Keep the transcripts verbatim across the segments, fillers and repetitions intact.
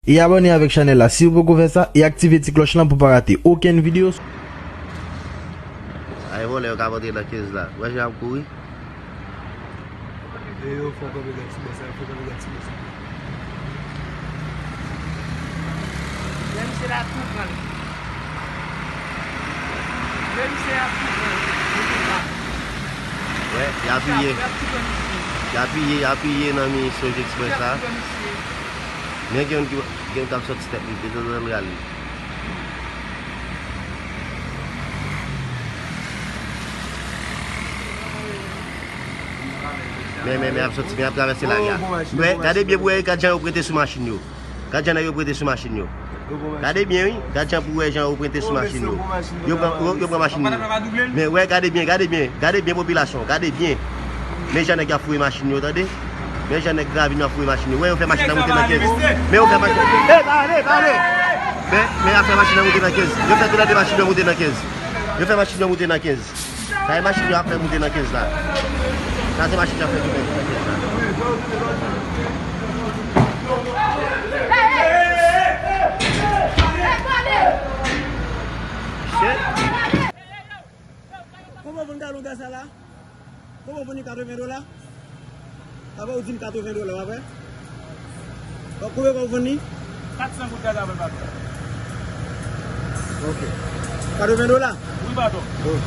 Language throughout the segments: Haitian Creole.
E abòne avèk chanèl la si w poko fè sa, e aktive ti klòch lan pou pa rate okenn videyo. Ay, vòlè yo k ap antre nan kenz la. Wè jan y ap kouri? E yo fò kanpe gad ti bòs la, yo fò kanpe gad ti bòs la. Lè misye la tou pran. Lè misye la tou pran. Yo tou pran. Wè, y apiye. Y apiye, y apiye nan mi Sojexpress la. Men gen youn ki, gen youn k ap sòti tèt li, desann l rale. Men, men, men ap sòti, men ap travèse lari a. Wè, gade byen pou wè, gad jan yo prete sou machin yo. Gad jan nèg yo prete sou machin yo. Gade byen, wi. Gad jan pou wè jan yo prete sou machin yo. Yo pran, yo, yo pran machin yo. Men wè, gade byen, gade byen. Gade byen, popilasyon. Gade byen. Men jan nèg y ap foure machin yo, tande. Men jan nèg Gravin yo ap foure machin yo. Wè, yo fè machin nan moute nan kenz. Men yo fè machin. Ey, pa ale, pa ale. Men, men y ap fè machin nan moute nan kenz. Yo fè tou lè de machin yo moute nan kenz. Yo fè machin yo moute nan kenz. Sa e machin yo ap fè moute nan kenz la. Sa se machin yo ap fè moute nan kenz la. Kòman w vann galon gaz la la? Kòman w vann li katreven dola? Apre ou di m katreven dola, w ap wè? Konbyen w vann li? Kat san goud gaz avè l, patwon. Ok. Katreven dola? Wi, patwon. Ok.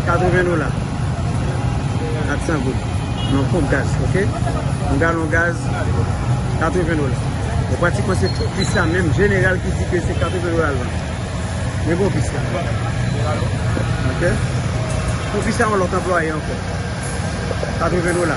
Katreven dola. Kat san goud. Nan ponp gaz, ok? Yon galon gaz, katreven dola. Bon, pratikman se tout pis la menm, jeneral ki di ke se katreven dola l vann. Men bon pis la. Ok? Pou pis la, yon lòt anplwaye ankò. Katreven dola.